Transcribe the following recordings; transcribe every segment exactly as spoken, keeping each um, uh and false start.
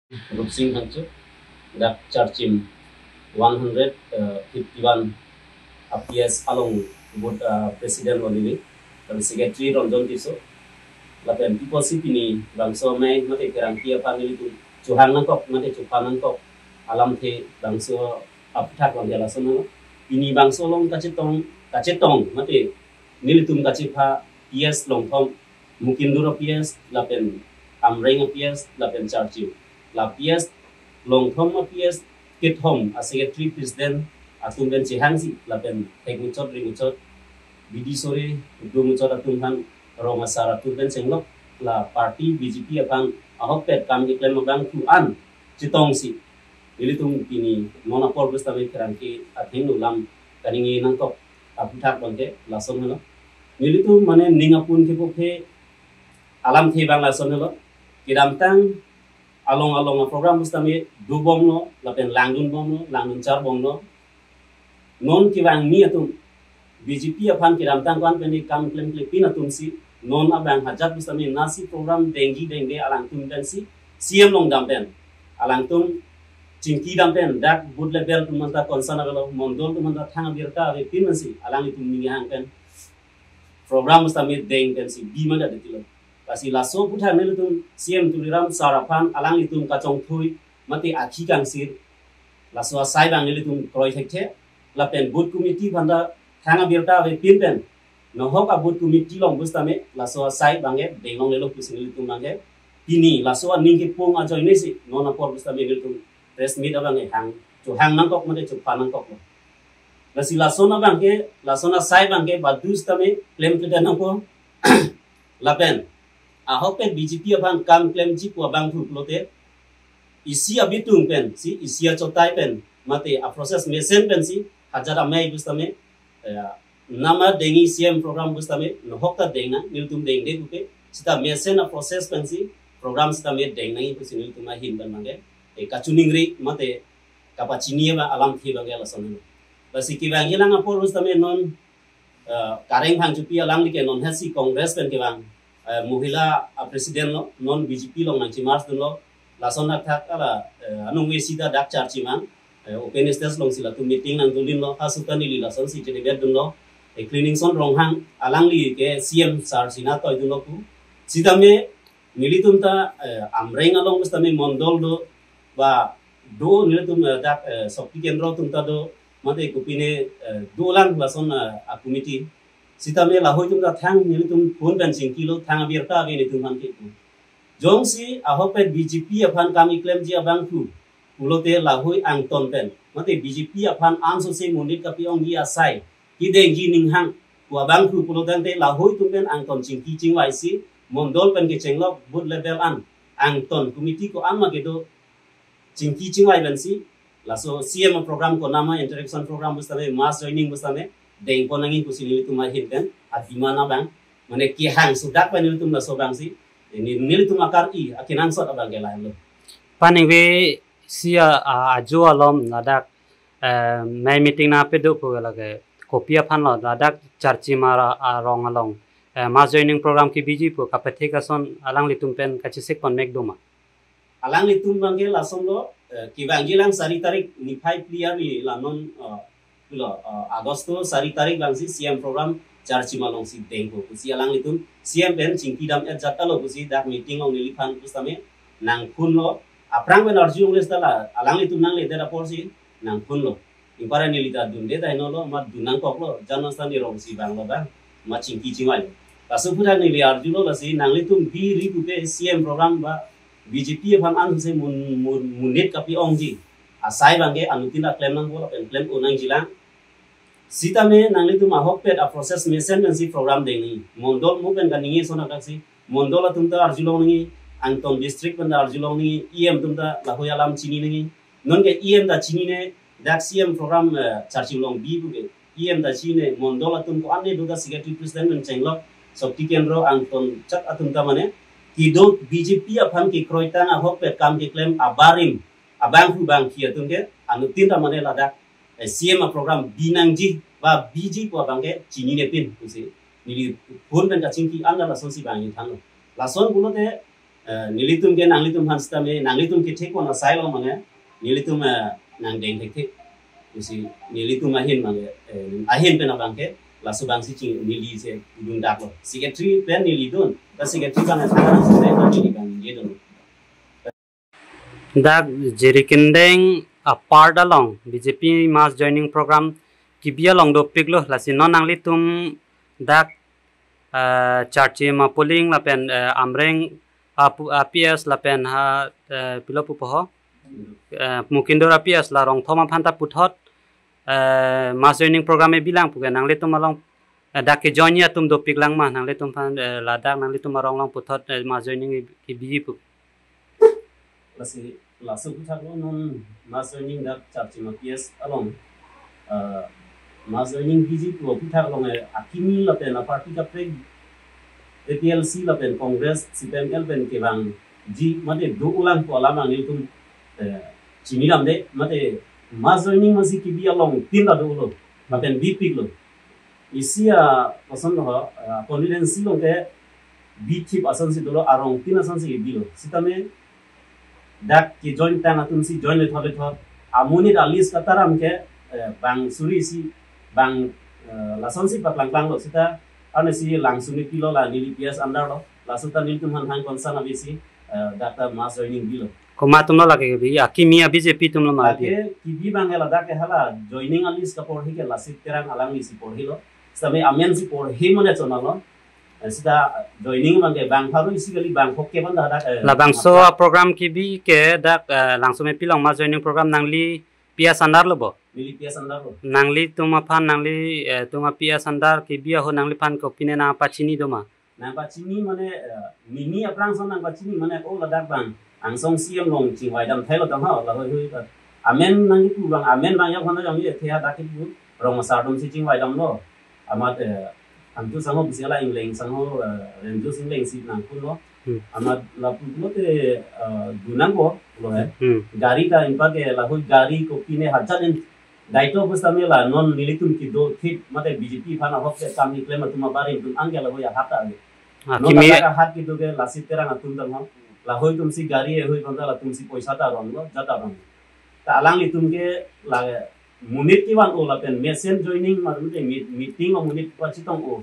Rupsing Phangcho, dak Charchim one hundred fifty-one a P S along booth, uh, president lo neli, lapen secretary Ranjan Tisso, lapen people si pini bangso amei mate kerangki aphan nelitum chohang nangkok mate chophan nangkok alamthe bangso aphuthak abangke lason lo. Pini bangso along kachetong, kachetong mate nelitum kachepha P S longthom, Mukindur a P S lapen Amreng a P S lapen Charchim. La P S longthom a P S kethom a secretary president atum pen chehangsi lapen thek muchot ri muchot, bidi sore do muchot atum aphan, rong asar atum pen chenglok, la party B J P aphan ahokpet kam keklem abangphu an chetongsi nelitum pini non apor pusitame kerangke athengno lam kaningje nangkok aphuthak abangke lason lo. Nelitum mane ning apun kepuphe alamthe abang lason lo. Kedamtang along along a program pusitame dobomlo lapen langdunbomlo, langdun charbomlo. Non kevangji atum B J P aphan kedamtang ko-an pen kam klemklepin atum si non abang hajat pusitame nasi program dengji dengde alangtum pensi C M along dam pen, alangtum chingki dam pen, dak booth level atum anta concern avelo, mondol atum anta thang abirta avepin pensi alanglitum ninghang pen program pusitame deng pensi bi manda detilo. Lasi laso aphuthak nelitum C M Tuliram sir aphan alanglitum kachongthui mate akhi kangsir, laso asai abang nelitum kroi thekthe, lapen booth committee aphanta thang abirta avepin pen, nohok a booth committee along pusitame laso asai abangke deng longlelo pusi nelitum abangke pini laso aning kepung ajoine si non apor pusitame nelitum press meet abangke hang, chohang nangkok mate chophan nangkoklo. Lasi lason abangke, lason asai abangke badu sitame klemkledet nangpo. Lapen ahokpet B J P aphan kam klemji pu abangphu pulote, isi abitung pensi, isi achotai pen mate a process mesen pensi hajat amei pusitame, eh, nama dengji C M program pusitame nohok ta deng nang, nelitum dengde puke, sita mesen a process pensi program sitame deng nangji pusi nelitum ahin pen abangke, eh, kachiningri mate kapachini abang alamthe abangke lason lo. Lasi kevangji lang apor pusitame non, eh, Kareng Phangchopi alangli ke non hesi Congress pen kevang, eh, mohila a president lo, non B J P along nangchemerge dunlo, lason thakthak ala, eh, anung isi ta dak Charchim an, eh, open stage alongsi latum meeting nangdunlo, halaso ta neli lasonsi chedebet dunlo. Eh, Cleaningson Ronghang alangli ke C M sir si natoi dunlo pu. Sitame nelitum ta, eh, Amreng along pusitame mondol do, ba do nelitum, eh, dak, eh, Shakti Kendra atum ta do, mate kopine, eh, dolang lason, eh, a committee. Sitame lahoi atum ta thang nelitum phone pen chingkilo, thang abirta ave nelitum aphan ke pu. Jongsi ahokpet B J P aphan kam keklemji abangphu pulote lahoi angton pen mate B J P aphan ansose monit kapi-ongji asai kedengji ninghang pu abangphu pulotangte lahoi atum pen angton chingki chingvaisi mondol pen kechenglok booth level an angton committee ko-an ma kedo chingki chingvai pensi laso C M program ko nama interaction program pusitame mass joining pusitame dengpon nangji pusi nelitum ahin pen adimana abang mane kehang sudak pen nelitum laso abangsi, eh, ne-, nelitum akar-i akenangsot abangke lahelo. Paningve si a, a, ajo alom ladak, eh, mei meeting nangpedo pu lake kopi aphan lo ladak Charchim ara, arong along, eh, mass joining program kebiji pu kapethek ason alanglitum pen kachesikpon mek doma? Alanglitum abangke lason lo, eh, kevangji lang sari tarik niphai phli arni la non, eh, pulo, eh, Agosto sari tarik abangsi C M program Charchim alongsi dengpo pusi alanglitum C M pen chingki dam-et jat ta lo pusi dak meeting along neliphan pusitame nangphonlo. Aphrang pen arju longle seta la alanglitum nangledet aporsi nangphonlo. Ingpara neli ta dunde ta henolo, ma dun nangkoklo, jan nangsan ni rongsi vanglo ta, ma chingki chingvai. Laso aphuthak neli arjulo lasi nanglitum biri pupe C M program ba B J P aphan ansose mon-, mon-, monit kapi-ongji asai abangke anuttin ta klem nangpo lapen klem-o nangjilang. Sitame nanglitum ahokpet a process mesen pensi program dengji. Mondol mo pen kaningje ason akaksi, mondol atum ta arjulong nangji, angton district pen ta arjulong nangji, E M atum ta lahoi alam chini nangji. Nonke E M ta chinine, dak C M program, eh, Charchim along bi puke. E M ta chinine, mondol atum ko-an ne do ta secretary president pen chenglok, Shakti Kendra angton chak atum ta mane kedo B J P aphan kekroitang ahokpet kam keklem abarim abangphu bangphi atum ke anuttin ta mane ladak, eh, C M a program bi nangji ba biji pu abangke chininepin pusi neli phone pen kachingki anta lasonsi bang ingthanlo. Lason pulote Eh, nelitum ke nanglitum aphan sitame, nanglitum ke thek kono sai lo mane, nelitum, eh, nangdeng thekthek. Isi nelitum ahin mane, eh, ahin pen abang ke, laso abang si ching neli si dun dak lo. Secretary pen neli dun, ta secretary abang thang abang si pen neli abang neli dun. Dak Jirikindeng apart along B J P mass joining program kebi along dopiklo, lasi non nanglitum dak, eh, Charchima Poling lapen, eh, Amreng apu-, a P S lapen ha, eh, pilo pupo ho, eh, Mukindur a P S la rong thom aphan ta puthot, eh, mass joining program kebi lang pu ke nanglitum along, eh, dak kejoin atum dopik lang ma nanglitum aphan, eh, ladak nanglitum arong along puthot, eh, mass joining kebi pu. Lasi laso aphuthak lo non mass joining dak Charchima P S along, eh, mass joining kebi pu aphuthak along, eh, akimi lapen aparty kaprek A P H L C lapen Congress, C P I M L pen kevangji mate do-o lang pu alam nelitum, eh, chini lam de, mate mass joining masi kebi alongtin ta dolo, lapen bipiklo. Isi a person lo, eh, constituency along ke bithip asonsi dolo, arongtin asonsi kebilo. Sitame dak kejoin tang atum si join lethot lethot, amonit a list kataram ke, eh, bang suri isi, bang, eh, lasonsi paklangklanglo sita, arnisi Langsume pilo, la neli P S under lo, laso ta nelitum aphan hang concern abisi, eh, dak ta mass joining bilo. Komat atum lo lake kebi, akimi a B J P atum lo ma kebi? Lake kebi abang ke ladak ke hala joining a list kaporhi ke Lasit Terang alangli si porhilo. Sitame amen si porhi mane chonalo. Eh, sita joining abang ke bang pharo isi kali, bang phongo ke bang dak, eh, labangso a program kebi ke dak, eh, Langsume pilo, mass joining program nangli P S under lo bo? Neli P S under lo. Nanglitum aphan, nangli, eh, tum a P S under kebi ahut nangliphan kopine nangpachini do ma? Nangpachini mane, eh, neli aphrang ason nangpachini mane, o ladak abang angsong C M along chingvai dam thailo tang ha, lahoi hui ta. Amen nangkipu abang, amen abang ya khana jong ye the ha dak kipu, rong asar atum si chingvai damlo. Amat, eh, Angtu sangho bisi ala Ingleng sangho, eh, Renju Ingleng si nangkunlo. Hmm. Amat lapu pulote, eh, gunang ko lo he. Hmm. Gari ta inpa ke lahoi gari kopine hajat in daito pusitame la non nelitum kedo thip mate B J P aphan ahok ke kam keklem atum abarim atum anke lahoi ahat ta ave. Ah, non kimi ladak ahat kedo ke Lasit Terang atum tang ho. Lahoi atum si gari ahoi panta latum si poisa ta ronglo, jat ta rong. Ta alanglitum ke la monit kevan-o lapen mesen joining mar mate meet-, meeting o monit pachetong-o.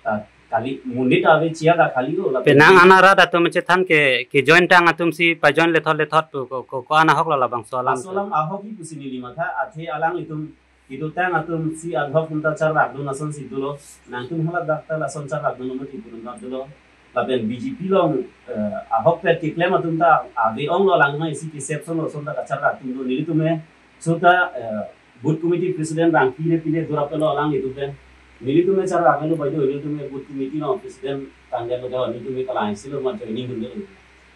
Ta kali monit ave, chair ta khali-o lapen penang ana rat atum chethan ke, kejoin tang atum si pajoin lethot lethot pu ko, ko, ko-an ahok lo labangso alam? Laso alam ahok ke pusi neli matha, athe alanglitum kedo tang atum si ad hoc atum ta charvak dun asonsi dolo, nangtum hala dak ta lason charvak dun mati purun dak dolo. Lapen B J P along, eh, ahokpet keklem atum ta ave ong lo, lang ma isi ke sep son lo, son ta kacharvak dun do nelitum he. So ta, eh, booth committee president bang pine pine dura pelo alanglitum pen. Nelitum he charvak lo bai do, nelitum he booth committee along president tangdet lo, nelitum he kalang isi lo ma joining dun do.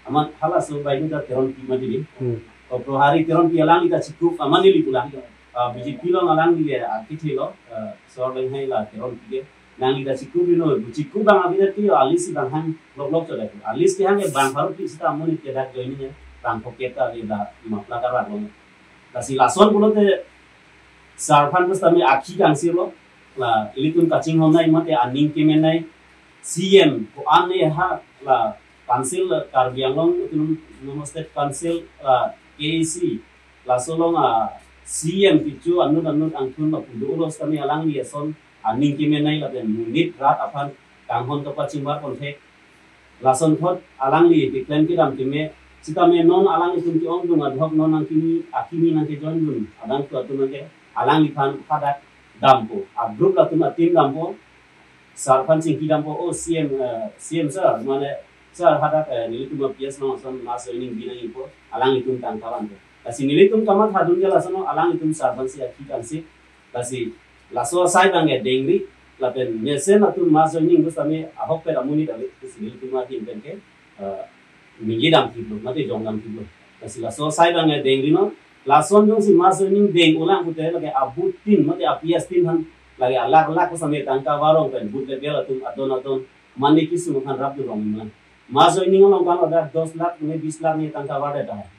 Amat halaso bai do ta Teronpi mati di. Hmm. O Prohari Teronpi alangli ta chikup, amat neli pulang. Ah, B J P along alangli ya, ah, kithi lo, ah, Sor Lenghai la Teronpi ke. Nangli ta chikup ino, chikup abang abidat ke yo, a list abang hang lok lok chole. A list ke hang ke bang pharo phli sita amonit ke dak joining ya, bang phongo ke ta ave la mapla karvak lo. Lasi lason pulote sar aphan pusitame akhi kangsi lo, la ilitum kachinghon nai mate aning kemen nai, C M ko-an ne ha la Council, Karbi Anglong Autonomous State Council, la K A C, laso along a C M kecho anut anut angthun lapu dolo sitame alangli ason aning kemen nai lapen monit rat aphan kanghon kapachimbar ponthek. Lason thot alangli keklem kedam keme, sitame non alanglitum ke-ongdung ad hoc non nangkimi, akimi nangkejoin dun adang tu atum ke alangliphan hadak dampo, a group latum a team dampo. Sar aphan chingki dampo, o C M, eh, C M sir, mane sir hadak, eh, nelitum a P S along ason mass joining bi nangjipo, alanglitum tangka vanpo. Lasi nelitum kamatha dun ke lason alanglitum sar aphan si akhi kangsi. Lasi laso asai abang ke dengri, lapen mesen atum mass joining pusitame ahokpet amonit ave, lasi nelitum adim pen ke, eh, ningje dam thiplo, mate jong dam thiplo. Lasi laso asai abang ke dengri non, lason jongsi mass joining deng-o lang pute lake a booth tin, mate a P S tin aphan, lake alakh lakh pusitame tangka varong pen booth level atum adon adon, mane kesung aphan rap dun rong imlang. Mass joining along kan ada dos lakh ne bis lakh ne tangka vardet tahai.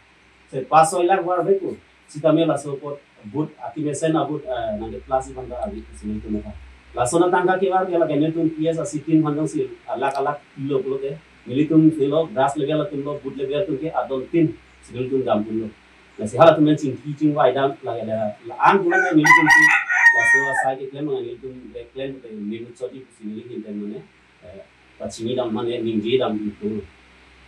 Se pas soi lakh varve ko. Sitame laso apot booth akimesen a booth, eh, nangkeplang si aphan ta ave si nelitum matha. Lason atangka kevar ke lake nelitum P S a sitin aphan jongsi alakh alakh pilo pulote, Nelitum silo grass level atumlo, booth level atum ke adon tin si nelitum damponlo. Lasi halatum pen chingki chingvai dam lake da la-an pulo ke nelitum si laso asai keklem nelitum keklem ke nelitum choti si neli hinten mane, eh, pachini dam mane ningje dam itu.